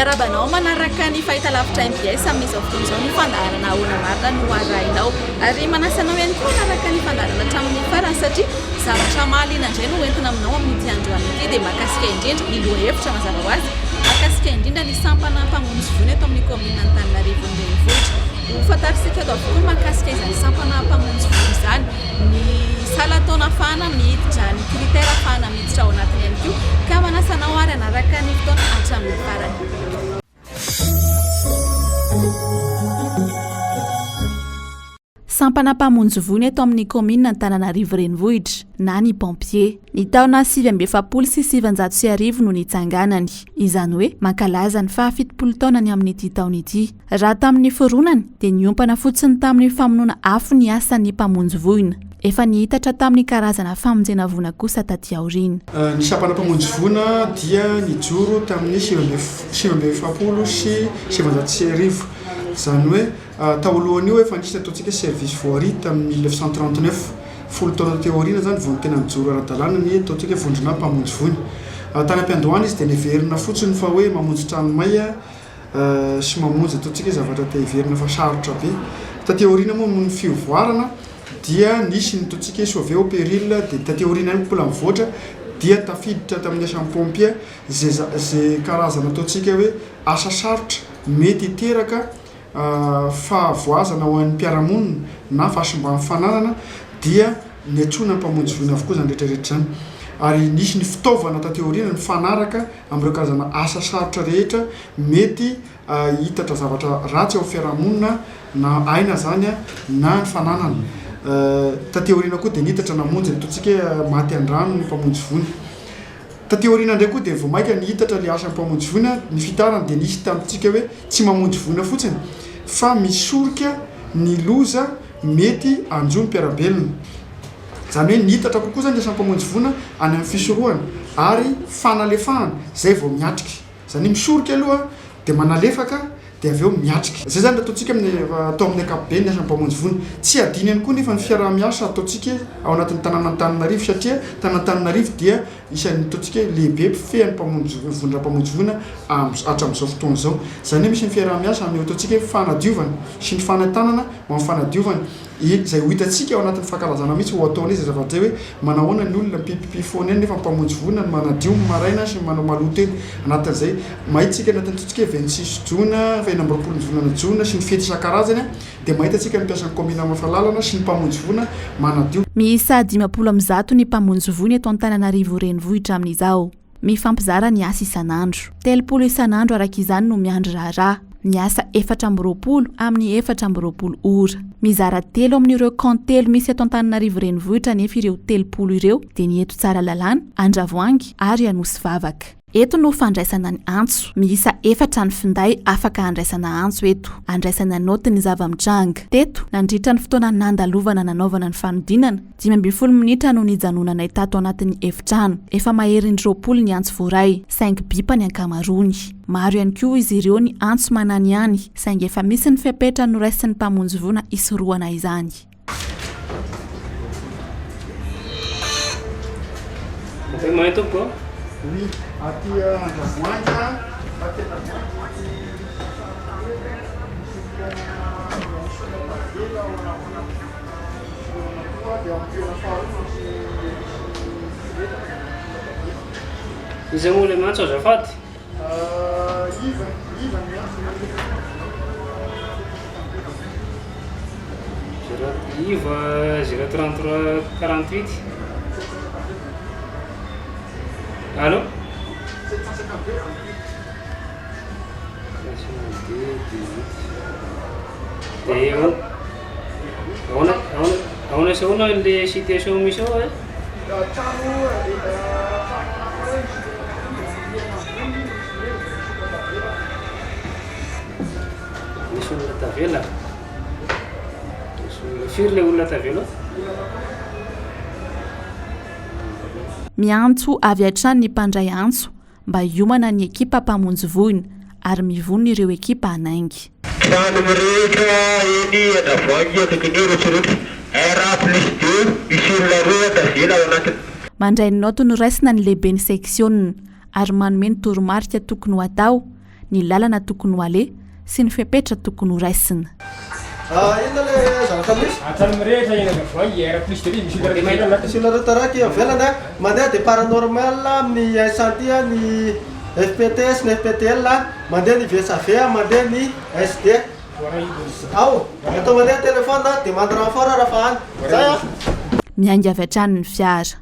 Miarahaba anao manaraka ny fahitalavitra mbs amin'izao fotoana izao ny fandaharana Ahoana Marina no arahinao. Ary manasa anao ihany koa hanaraka ny fandaharana hatramin'ny farany satria zavatra mahaliana indray no hoentina aminao amin'ity androany ity dia mahakasika indrindra ny lohahevitra mazava ho azy, mahakasika indrindra ny sampana mpamonjy voina eto amin'ny kaominina Antananarivo Renivohitra. Ho fantarintsika eto avokoa ny mahakasika izany sampana mpamonjy voina izany, ny salan-taona ahafahana miditra, ny critère ahafahana miditra ao anatiny ihany koa ka manasa anao ary hanaraka ny fotoana hatramin'ny farany. Sampana mpamonjy voina eto amin'ny kaominina Antananarivo Renivohitra na ny pompier. Ny taona 1949 no nitsanganany, izany hoe mankalaza ny fahafitopolo taonany amin'ity taona ity. Raha tamin'ny fironany dia niompana fotsiny tamin'ny famonoana afo ny asan'ny mpamonjy voina. Efa nihitatra tamin'ny karazana famonjena voina kosa taty aoriana. Ny sampana mpamonjy voina dia nijoro tamin'ny 1949. Izany hoe tao alohan'io efa nisy ny ataontsika hoe service voirie tamin'ny 1939. Folo taona taty aoriana izany vao tena nijoro ara-dalàna ny ataontsika hoe vondrona mpamonjy voina. Tany am-piandohana izy dia neverina fotsiny fa hoe mamonjy trano may sy mamonjy ataontsika hoe zavatra te heverina fa sarotra be. Taty aoriana moa noho ny fivoarana dia nisy ny ataontsika hoe sauver au péril dia taty aoriana ihany mbola mivoatra dia tafiditra tamin'ny asan'ny pompier izay izay karazana ataontsika hoe asa sarotra mety hiteraka fahavoazana ho an'ny mpiara-monina na fahasimban'ny fananana dia niantsoana mpamonjy voina avokoa izany rehetra rehetra izany ary nisy ny fitaovana taty aoriana nifanaraka amin'ireo karazana asa sarotra rehetra mety hitatra zavatra ratsy ao amin'ny fiarahamonina na aina izany na ny fananana. Taty aoriana koa dia nitatra namonjy ny ataontsika hoe maty an-drano ny mpamonjy voina. Taty aoriana indray koa dia vao mainka nihitatra ilay asan'ny mpamonjy voina, ny fitarany dia nisy tamintsika hoe tsy mamonjy voina fotsiny fa misoroka ny loza mety hanjo ny mpiara-belona. Izany hoe nitatra kokoa izany ny asan'ny mpamonjy voina any amin'ny fisorohana ary fanalefahana izay vao miatrika. Izany hoe misoroka aloha dia manalefaka dia avy eo miatrika. Izay izany no ataontsika amin'ny atao amin'ny ankapobeny ny asan'ny mpamonjy voina. Tsy adino ihany koa nefa ny fiaraha-miasa ataontsika ao anatin'ny tanàn'Antananarivo satria tanàn'Antananarivo dia isan'ny ataontsika hoe lehibe mpifehy ny mpamonjy vondrona mpamonjy voina hatramin'izao fotoana izao. Izany hoe misy ny fiaraha-miasa amin'ny ataontsika hoe fanadiovana sy ny fanentanana ho amin'ny fanadiovana. Izay ho hitantsika ao anatin'ny fankalazana mihitsy ho ataonay izay zavatra izay hoe manahoana ny olona mipipipy foana eny nefa mpamonjy voina ny manadio ny maraina sy ny manao maloto eny. Anatin'izay mahita isika anatin'ny ataontsika hoe 26 jona, faha 26 ny volana jona sy ny fety isan-karazany dia mahita isika ny mpiasan'ny kaominina Mafalalana sy ny mpamonjy voina manadio. Miisa 150 ny mpamonjy voina eto Antananarivo Renivohitra amin'izao. Mifampizara ny asa isan'andro. 30 isan'andro araka izany no miandry raharaha. Miasa 24 amin'ny 24 ora. Mizara telo amin'ireo camp telo misy eto Antananarivo Renivohitra anefa ireo 30 ireo dia ny eto Tsaralalàna, Andravoahangy ary Anosivavaka. Eto no fandraisana ny antso. Miisa efatra ny finday afaka handraisana antso eto. Andraisana naoty ny zava-mitranga. Teto, nandritra ny fotoana nandalovana nanaovana ny fanodinana, 15 minitra no nijanonanay tato anatin'ny efitrano. Efa maherin'ny 20 ny antso voaray, saingy bipa ny ankamaroany. Maro ihany koa izy ireo ny antso mananihany, saingy efa misy ny fepetra noraisin'ny mpamonjy voina hisorohana izany. Oui, aty Andravoahangy, aty Andravoahangy misy olona tavela ao Iza moa ilay miantso azafady? Zéro Yves 033 48. Allô? Dia ahoana ahoana ahoana sy ahoana le situation misy ao e? Misy olona tavela? Misy olona firy le olona tavela ao? Miantso avy hatrany ny mpandray antso mba hiomana ny ekipa mpamonjy voina ary mivonona ireo ekipa hanainga. Trano mirehitra eny Andravoahangy akaikin'ny Rotsirotsy. RA plus deux, misy olona roa tavela ao anatiny. Mandray ny naoty noraisina ny lehiben'ny seksiona ary manome ny toromarika tokony ho atao. ny lalana tokony ho aleha sy ny fepetra tokony ho raisina. Inona le zavatra misy? Hatrany mirehitra eny Andravoahangy, R plus 2 misy olona tavela anaty. Misy olona taraiky ivelany a, mandeha départ normal amin'ny incendie ny FPT sy ny FPTL, mandeha ny VSAV, mandeha ny SD. Ao, atao mandeha téléphone demande renfort raha fa any. Zay a. Miainga avy hatrany ny fiara.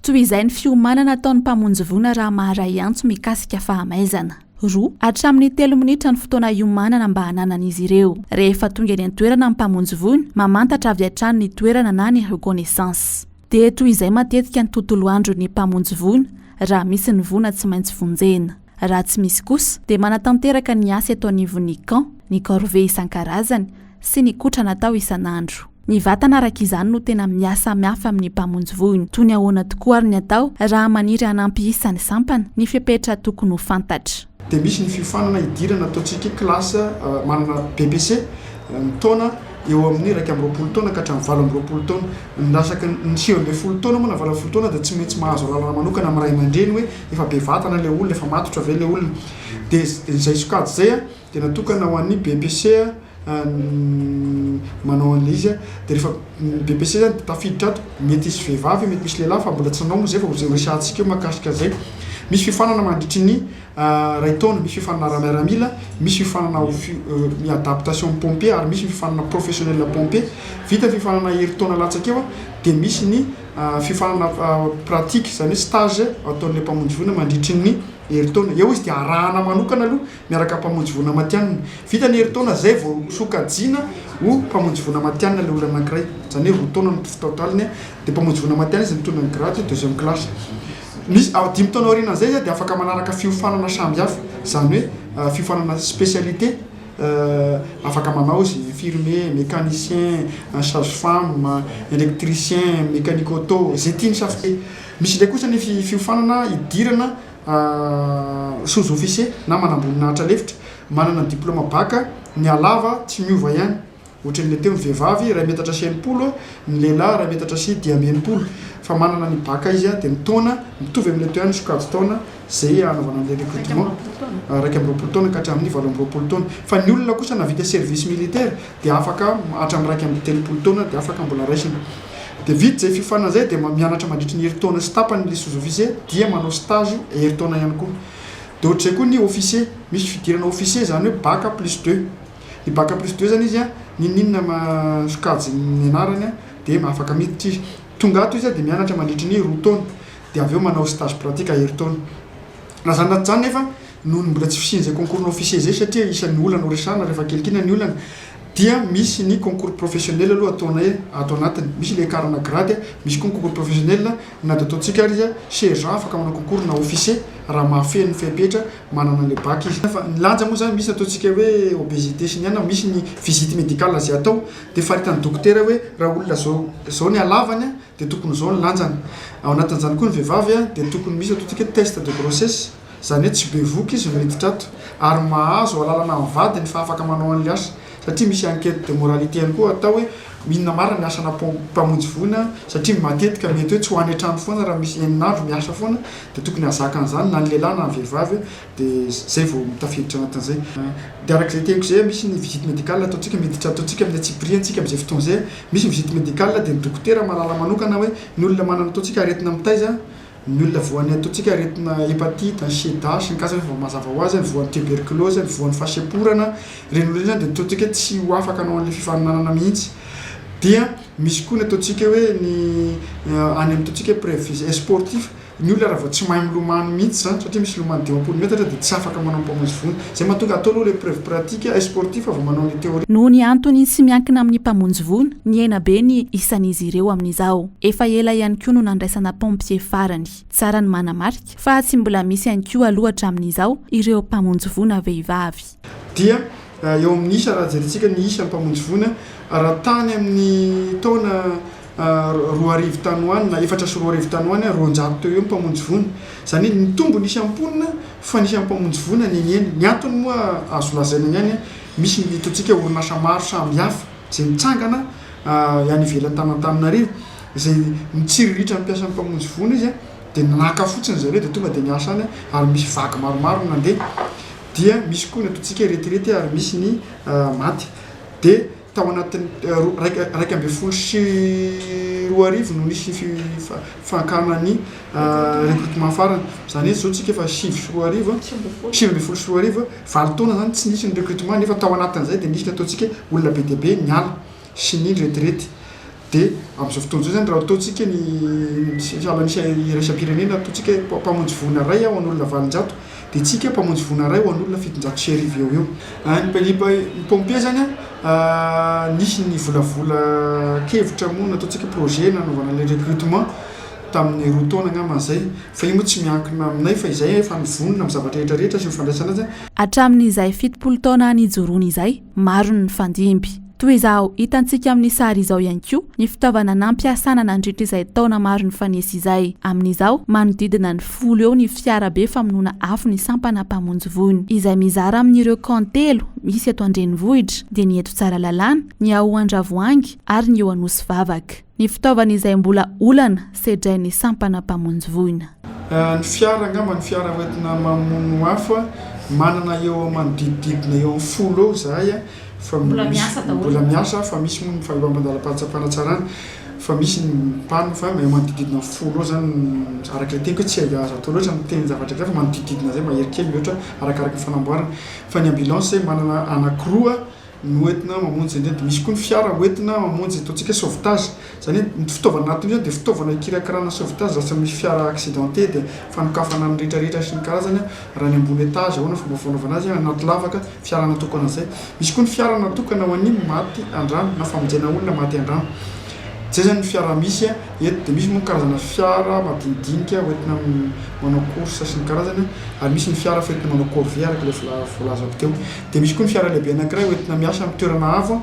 Toy izay ny fiomanana ataon'ny mpamonjy voina raha maharay antso mikasika fahamaizana. Roa hatramin'ny telo minitra ny fotoana hiomanana mba hananan'izy ireo. Rehefa tonga eny an-toerana ny mpamonjy voina, mamantatra avy hatrany ny toerana na ny reconnaissance. Dia toy izay matetika ny tontolo andron'ny mpamonjy voina raha misy ny voina tsy maintsy vonjena. Raha tsy misy kosa dia manatanteraka ny asa eto anivon'ny camp, ny corvée isan-karazany sy ny kotrana atao isan'andro. Ny vatana araka izany no tena miasa mafy amin'ny mpamonjy voina. Toy ny ahoana tokoa ary ny atao raha maniry hanampy isa ny sampana, ny fepetra tokony ho fantatra. Dia misy ny fiofanana hidirana ataontsika classe manana BPC ny taona eo amin'ny 21 taona ka hatramin'ny 28 taona. Ny lasaky ny 19 taona moa na 18 taona dia tsy maintsy mahazo alalana manokana amin'ny ray aman-dreny hoe efa be vatana ilay olona, efa matotra ve ilay olona. Dia izay sokajy izay dia natokana ho an'ny BPC manao an'ilay izy. Dia rehefa ny BPC izany dia tafiditra ato, mety hisy vehivavy, mety misy lehilahy fa mbola tsy nanao moa izay fa ho resahantsika eo mahakasika an'izay. Misy fiofanana mandritry ny iray taona, misy fiofanana ara-miaramila, misy fiofanana ho ny adaptation pompier ary misy ny fiofanana professionnel pompier. Vita ny fiofanana herintaona latsaka eo dia misy ny fiofanana pratique izany hoe stage ataon'ilay mpamonjy voina mandritry ny herintaona. Eo izy dia arahana manokana aloha miaraka mpamonjy voina matihanina. Vita ny herintaona izay vao sokajiana ho mpamonjy voina matihanina ilay olona anankiray. Izany hoe 2 taona no totaliny dia mpamonjy voina matihanina izy mitondra ny grade deuxième classe. Misy, dimy taona aorianan'izay izy dia afaka manaraka fiofanana samihafa, izany hoe fiofanana spécialité, afaka manao izy, infirmier, mécanicien, sage femme, électricien, mécanique auto, izay tiany safidy. Misy indray kosa ny fiofanana hidirana sous officier na manamboninahitra lefitra, manana diplôme bac, ny halava tsy miova ihany. Ohatran'ny teo ny vehivavy 1.60 metatra, ny lehilahy 1.65 metatra. Fa manana ny bac izy dia ny taona mitovy amin'ilay teo ihany ny sokajy taona izay hanaovana an'ilay recrutement, 21 taona ka hatramin'ny 28 taona. Fa ny olona kosa nahavita service militaire dia afaka hatramin'ny 31 taona dia afaka mbola raisina. Dia vita izay fiofanana izay dia mianatra mandritry ny herintaona sy tapany ilay sous-officier dia manao stage herintaona ihany koa. Dia ohatr'izay koa ny officier, misy fidirana officier izany hoe bac plus deux. Ny bac plus deux zany izy an, n'inon'inona ma sokajy ny anarany an, dia afaka miditra izy. Tonga ato izy an dia mianatra mandritry ny roa taona, dia avy eo manao stage pratique herintaona. Na izany na tsy izany nefa, noho ny mbola tsy fisian'izay concours non officier izay satria isan'ny olana ho resahana rehefa kelikely ny olana, dia misy ny concours professionnel aloha ataonay ato anatiny. Misy ilay hiakarana grade, misy koa ny concours professionnel, na dia ataontsika ary izy an, sergent afaka manao concours na officier raha mahafeno ny fepetra manana an'ilay bac izy. Fa ny lanja moa zany misy ataontsika hoe obésité sy ny anona, misy ny visite médicale izay atao dia faritan'ny dokotera hoe raha olona zao zao ny halavany dia tokony zao ny lanjany. Ao anatin'izany koa ny vehivavy dia tokony misy ataontsika hoe test de grossesse, izany hoe tsy bevohoka izy no miditra ato ary mahazo alalana amin'ny vadiny fa afaka manao an'ilay asa satria misy enquête de moralité ihany koa atao hoe inona marina ny asana mpamonjy voina satria matetika mety hoe tsy ho any an-trano foana raha misy enin'andro miasa foana dia tokony hahazaka an'izany na ny lehilahy na ny vehivavy dia zay vao tafiditra anatin'izay. Dia araka izay teniko izay, misy ny visite médicale ataontsika, miditra ataontsika amin'ny antsipiriany tsika amin'izay fotoana izay, misy ny visite médicale dia ny dokotera mahalala manokana hoe ny olona manana ataontsika aretina mitaiza, ny olona voan'ny ataontsika aretina hépatite, ny sida sy ny karazany efa mazava ho azy, ny voan'ny tuberculose, ny voan'ny fahasemporana, ireny olona ireny zany dia ataontsika hoe tsy ho afaka hanao an'ilay fifaninanana mihitsy. Dia misy koa ny ataontsika hoe ny any amin'ny ataontsika hoe preuve sportif, ny olona raha vao tsy mahay milomano mihitsy izany, satria misy lomano 50 metatra dia tsy afaka manao mpamonjy voina. Izay mahatonga atao aloha ilay preuve pratique sportif vao manao ny théorie. Noho ny antony tsy miankina amin'ny mpamonjy voina, nihena be ny isan'izy ireo amin'izao. Efa ela ihany koa no nandraisana pompier farany. Tsara ny manamarika fa tsy mbola misy ihany koa aloha hatramin'izao ireo mpamonjy voina vehivavy. Dia eo amin'ny isa, raha jerentsika ny isan'ny mpamonjy voina, raha tany amin'ny taona 2000 tany ho any na 2004 tany ho any, 200 teo eo ny mpamonjy voina. Izany hoe nitombo ny isan'ny mponina fa ny isan'ny mpamonjy voina nihenihena. Ny antony moa azo lazaina ihany, misy ny ataontsika orinasa maro samihafa izay mitsangana any ivelan'ny tanan'Antananarivo, izay mitsiriritra ny mpiasan'ny mpamonjy voina izy dia naka fotsiny zareo dia tonga dia niasa any ary misy vague maromaro no nandeha. Dia misy koa ny ataontsika retirety ary misy ny maty. Dia tao anatin'ny 2011 no nisy ny fankana ny recrutement farany. Izany hoe izao tsika efa 2009, 2019, valo taona izany tsy nisy ny recrutement nefa tao anatin'izay dia nisy ny ataontsika olona be dia be niala sy ny retirety. Dia amin'izao fotoana izao izany raha ataontsika ny salan'isa iraisam-pirenena, ataontsika hoe mpamonjy voina iray ho an'olona 800, dia tsika mpamonjy voina iray ho an'olona 1700 eo ho eo. Ny pompier izany an, nisy ny volavolan-kevitra moa nataontsika projet nanaovana ilay recrutement tamin'ny roa taona angamba izay, fa io moa tsy miankina aminay fa izay efa nivonona amin'ny zavatra rehetra rehetra sy ny fandraisana azy. Hatramin'izay 70 taona nijoroany izay, maro ny nifandimby. Toy izao hitantsika amin'ny sary izao ihany koa ny fitaovana nampiasana nandritra izay taona maro nifanesy izay. Amin'izao, manodidina ny folo eo ny fiarabe famonoana afo ny sampana mpamonjy voina, izay mizara amin'ireo camp telo misy eto an-drenivohitra, dia ny eto Tsaralalàna, ny ao Andravoahangy ary ny eo Anosivavaka. Ny fitaovana izay mbola olana sedrain'ny sampana mpamonjy voina. Ny fiara angamba ny fiara hoentina mamono afo manana eo manodidididina eo amin'ny folo eo izahay fa mbola miasa fa misy moa ny fahalemam-pandalam-panatsarana fa misy ny mpanina fa eo manodidididina ny folo eo zany araka ilay teniko hoe tsy azo atao loatra ny miteny zavatra izay fa manodidididina izay mahery kely mihoatra arakaraka ny fanamboarana fa ny ambulance manana anankiroa no entina mamonjy an'ireny, dia misy koa ny fiara hoentina mamonjy ataontsika hoe sauvetage, izany hoe ny fitaovana anatin'io zany dia fitaovana hikirakirana sauvetage raha tsy misy fiara accidenté dia fanokafana ny rehetra rehetra sy ny karazany raha ny ambony étage ahoana fomba fanaovana azy anaty lavaka, fiara natokana an'izay, misy koa ny fiara natokana ho an'ny maty an-drano na famonjena olona maty an-drano, izay zany ny fiara misy eto, dia misy moa ny karazana fiara madinidinika hoentina manao course sy ny karazany ary misy ny fiara fentina manao corvée araka ilay voalazako teo. Dia misy koa ny fiara lehibe anankiray hoentina miasa amin'ny toerana avo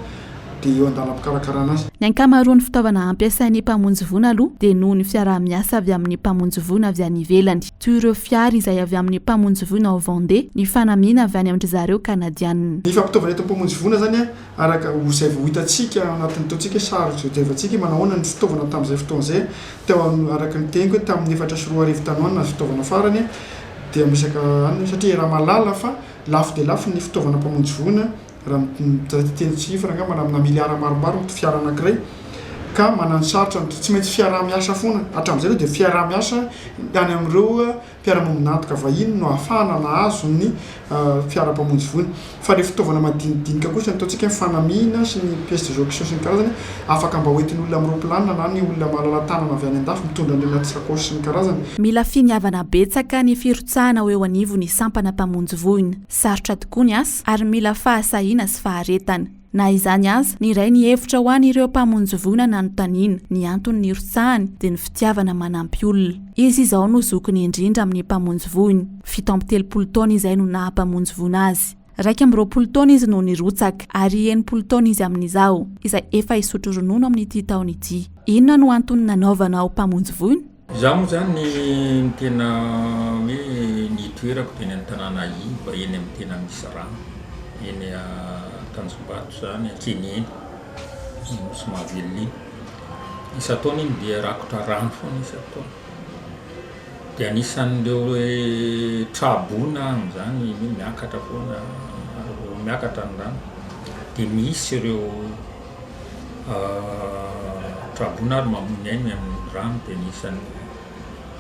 dia eo an-dalam-pikarakarana azy. Ny ankamaroan'ny fitaovana ampiasain'ny mpamonjy voina aloha dia noho ny fiaraha-miasa avy amin'ny mpamonjy voina avy any ivelany, toy ireo fiara izay avy amin'ny mpamonjy voina ao Vendée, ny fanamiana avy any amin-dry zareo Kanadianina. Ny fampitaovana eto mpamonjy voina izany araka izay vao hitantsika ao anatin'ny ataontsika hoe sary izao jerevantsika hoe manahoana ny fitaovana tamin'izay fotoana izay teo amin'ny araka ny teniko hoe tamin'ny 2004 tany ho any nahazo fitaovana farany dia miresaka anona satria raha mahalala fa Lafo dia lafo ny fitaovana mpamonjy voina, raha miteny chiffre angamba na amina miliara maromaro ny fiara anankiray, ka mananosarotra ny, tsy maintsy fiaraha-miasa foana, hatramin'izay aloha dia fiaraha-miasa any amin'ireo mpiara-miombon'antoka vahiny no ahafahana nahazo ny fiara mpamonjy voina, fa ilay fitaovana madinidinika kosa ny ataontsika hoe fanamiana sy ny pièce de jonction sy ny karazany, afaka mba hoentin'ny olona amin'ny roplanina na ny olona malala-tanana avy any an-dafy mitondra an'ireny anaty sakaosy sy ny karazany. Mila finiavana betsaka ny firotsahana ho eo anivon'ny sampana mpamonjy voina. Sarotra tokoa ny asa ary mila fahasahiana sy faharetana. Na izany aza, niray ny hevitra ho an'ireo mpamonjy voina nanontaniana ny antony nirotsahany dia ny fitiavana manampy olona. Izy izao no zokiny indrindra amin'ny mpamonjy voina. 37 taona izay no naha mpamonjy voina azy. 21 taona izy no nirotsaka ary 60 taona izy amin'izao, izay efa hisotro ronono amin'ity taona ity. Inona no antony nanaovanao mpamonjy voina? Izaho moa izany ny tena hoe ny itoerako dia eny an-tanàna iva, eny amin'ny tena misy rano, eny Tanjombato izany, Ankeniheny, Nosy Mahavelona iny. Isan-taona iny dia rakotra rano foana isan-taona. Dia anisan'ireo hoe tra-boina amin'izany iny hoe miakatra foana, miakatra ny rano. Dia misy ireo Traboina ary mamoy ny ainy amin'ny rano dia anisan'ny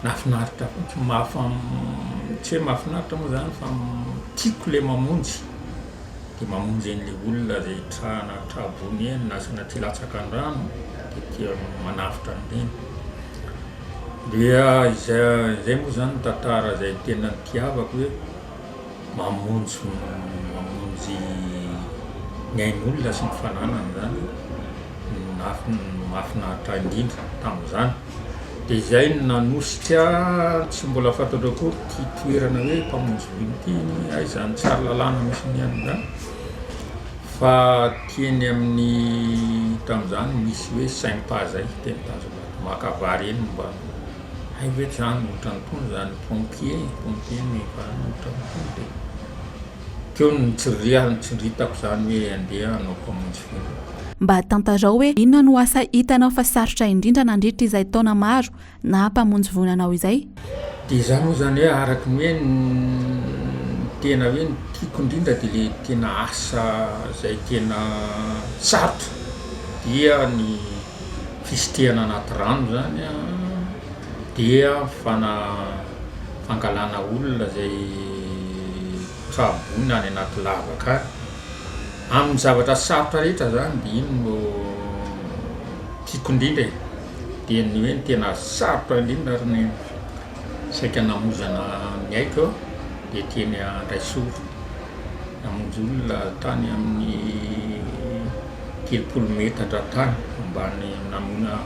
nahafinaritra fotsiny, mahafa- tsy hoe mahafinaritra moa zany fa tiako le mamonjy. Dia mamonjy an'ilay olona izay tra- tra-boina eny na sanatria latsaka an-drano dia tia manavotra an'ireny. Dia izay izay moa zany ny tantara izay tena nitiavako hoe mamonjy mamonjy ny ain'olona sy ny fananany zany no mahafinaritra ahy indrindra tamin'izany. Dia izay no nanosika tsy mbola fantatro akory ity toerana hoe mpamonjy voina ity, aiza any Tsaralalàna misy ny an'izany fa teny amin'ny tamin'izany nisy hoe Sympa zay teny Tanjombato, maka vary eny mba hay ve zany ohatran'itony zany pompier, pompier no ivarana ohatran'itony dia teo no nitsiriha- nitsindritako zany hoe andeha hanao mpamonjy voina. Mba tantarao hoe inona no asa hitanao fa sarotra indrindra nandritra izay taona maro naha mpamonjy voina anao izay? Dia izaho moa izany hoe araka ny hoe ny tena hoe ny tiako indrindra dia ilay tena asa izay tena sarotra dia ny fisitrihana anaty rano izany an, dia fana- fangalana olona izay tra-boina any anaty lavaka any. Amin'ny zavatra sarotra rehetra zany de iny no tiako indrindra e, de ny hoe ny tena sarotra indrindra ary ny saika namoizana ny aiko de teny Andraisoro, namonjy olona tany amin'ny 30 metatra tany ambany namoina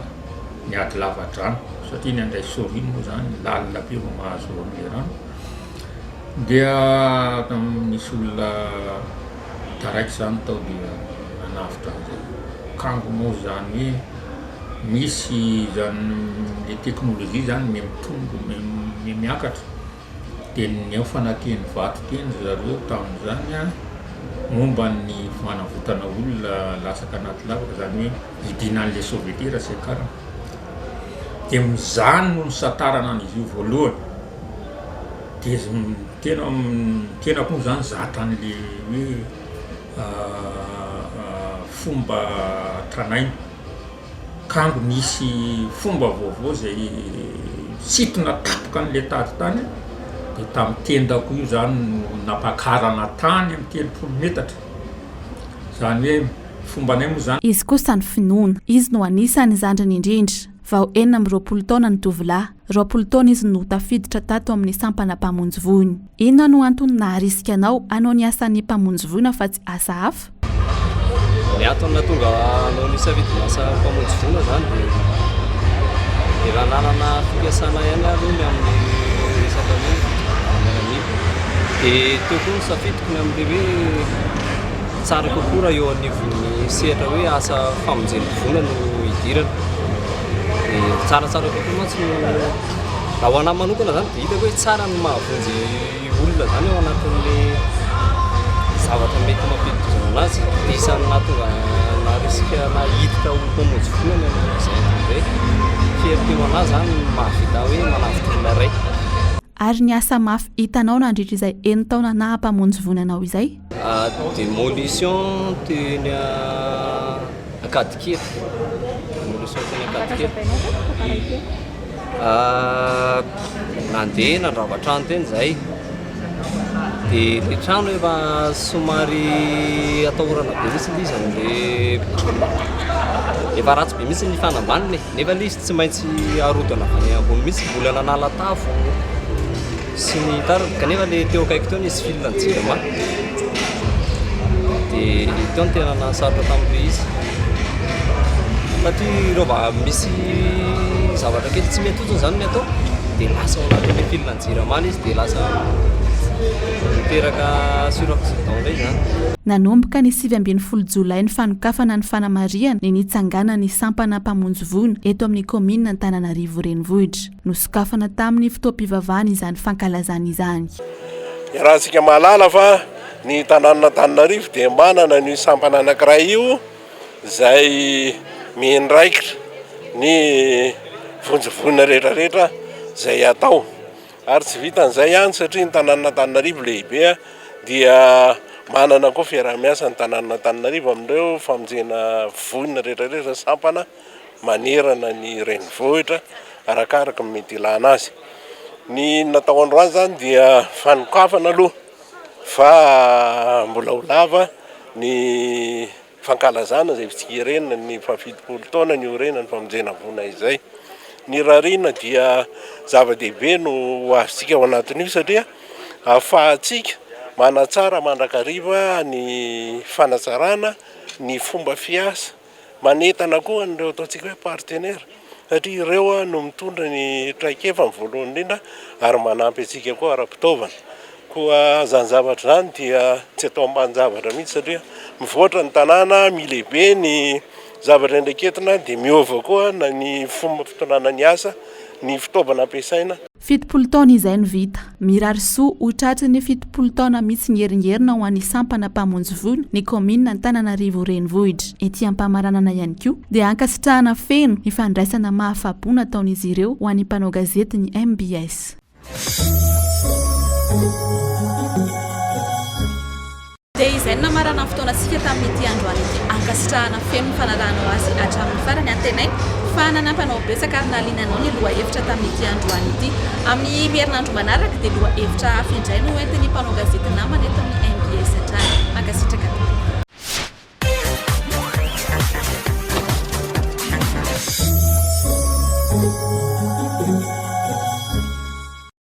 niady lavadrano satria iny Andraisoro iny moa zany lalina be vao mahazo an'le rano. Dia nisy olona taraiky zany tao dia nanavotra an'izay. Kango moa zany hoe misy zany le teknolojia zany miha mitombo miha miakatra de niofana teny Ivato teny ry zareo tamin'izany an, momba ny fanavotana olona latsaka anaty lavaka zany hoe hidinan'le sauveteur sy akarina. De zany no nisantarana an'izy io voalohany. De izy tena tena koa zany zatra an'le hoe fomba tranainy, kanjo nisy fomba vaovao zay nisintona tampoka an'le tady tany de tamin'ny tendako io zany no nampakarana tany amin'ny 30 metatra, zany hoe fombanay moa zany. Izy kosa ny finoana. Izy no anisan'ny zandriny indrindra. Vao 26 taona ny tovolahy. 20 taona izy no tafiditra tato amin'ny sampana mpamonjy voina. Inona no antony naharisika anao hanao ny asan'ny mpamonjy voina fa tsy asa hafa? Ny antony nahatonga hanao ny safidin'ny asa mpamonjy voina izany dia efa nanana fikasana ihany aho aloha ny amin'ny resaka hoe miaramila. Dia teo koa ny safidiko ny amin'ilay hoe tsara kokoa raha eo anivon'ny sehatra hoe asa famonjena voina no idirana. Dia tsaratsara kokoa mantsy no raha ho anahy manokana zany dia hitako hoe tsara ny mahavonjy olona zany ao anatin'le zavatra mety mampidi-doza anazy. Dia isan'ny nahatonga naharisika anahy hiditra ho mpamonjy voina ny amin'izay antony izay. Fierté ho anahy zany ny mahavita hoe manavotra olona iray. Ary ny asa mafy hitanao nandritra izay enin-taona naha mpamonjy voina anao izay? Démolition teny Ankadikely. Démolition teny Ankadikely. Nandeha nandrava trano teny izahay. Dia ilay trano efa somary atahorana be mihitsy ilay izy amin'ilay efa ratsy be mihitsy ny fanambaniny e. Nefa ilay izy tsy maintsy arodana avy any ambony mihitsy, mbola nanala tafo. sy ny tariny kanefa le teo akaiky teo nisy fil ny jirama dia teo no tena nahasarotra tamin'ilay izy satria ireo mba misy zavatra kely tsy mety fotsiny zany ny atao dia lasa ao anatin'ilay fil ny jirama ilay izy dia lasa miteraka suraccident indray zany. Nanomboka ny 19 jolay ny fanokafana ny fanamarihana ny nitsanganan'ny sampana mpamonjy voina eto amin'ny kaominina Antananarivo Renivohitra. Nosokafana tamin'ny fotoam-pivavahana izany fankalazana izany. Iarahantsika mahalala fa ny tanànan'Antananarivo dia manana an'io sampana anankiray io izay miandraikitra ny vonjy voina rehetra rehetra izay atao. Ary tsy vitan'izay ihany satria ny tanànan'Antananarivo lehibe dia manana koa fiaraha-miasa ny tanànan'Antananarivo amin'ireo famonjena voina rehetra rehetra sampana manerana ny renivohitra arakaraka ny mety ilana azy. Ny natao androany izany dia fanokafana aloha fa mbola ho lava. ny fankalazana izay fitsingerenana ny fahafitopolo taona niorenan'ny famonjena voina izay. Ny rarina dia zava-dehibe no ho azontsika ao anatin'io satria ahafahantsika manatsara mandrakariva ny fanatsarana ny fomba fiasa, manentana koa an'ireo ataontsika hoe partenaires satria ireo no mitondra ny traikefa amin'ny voalohany indrindra ary manampy antsika koa ara-pitaovana. Koa izany zavatra izany dia tsy atao ambanin-javatra mihitsy satria mivoatra ny tanàna, milehibe ny zavatra iandraiketina dia miova koa na ny fomba fitondrana ny asa, ny fitaovana ampiasaina. 70 taona izay no vita. Mirary soa ho tratry ny 70 taona mitsingeringerina ho an'ny sampana mpamonjy voina ny kaominina Antananarivo Renivohitra. Ety am-pamaranana ihany koa dia ankasitrahana feno ny fandraisana mahafapo nataon'izy ireo ho an'ny mpanao gazety ny mbs. Dia izay no namarana ny fotoanantsika tamin'ity androany ity. Ankasitrahana feno ny fanarahanao azy hatramin'ny farany. Antenaina fa nanampy anao betsaka ary nahaliana anao ny lohahevitra tamin'ity androany ity. Amin'ny herinandro manaraka dia lohahevitra hafa indray no hoentin'ny mpanao gazety namana eto amin'ny mbs hatrany. Mankasitraka tompoko.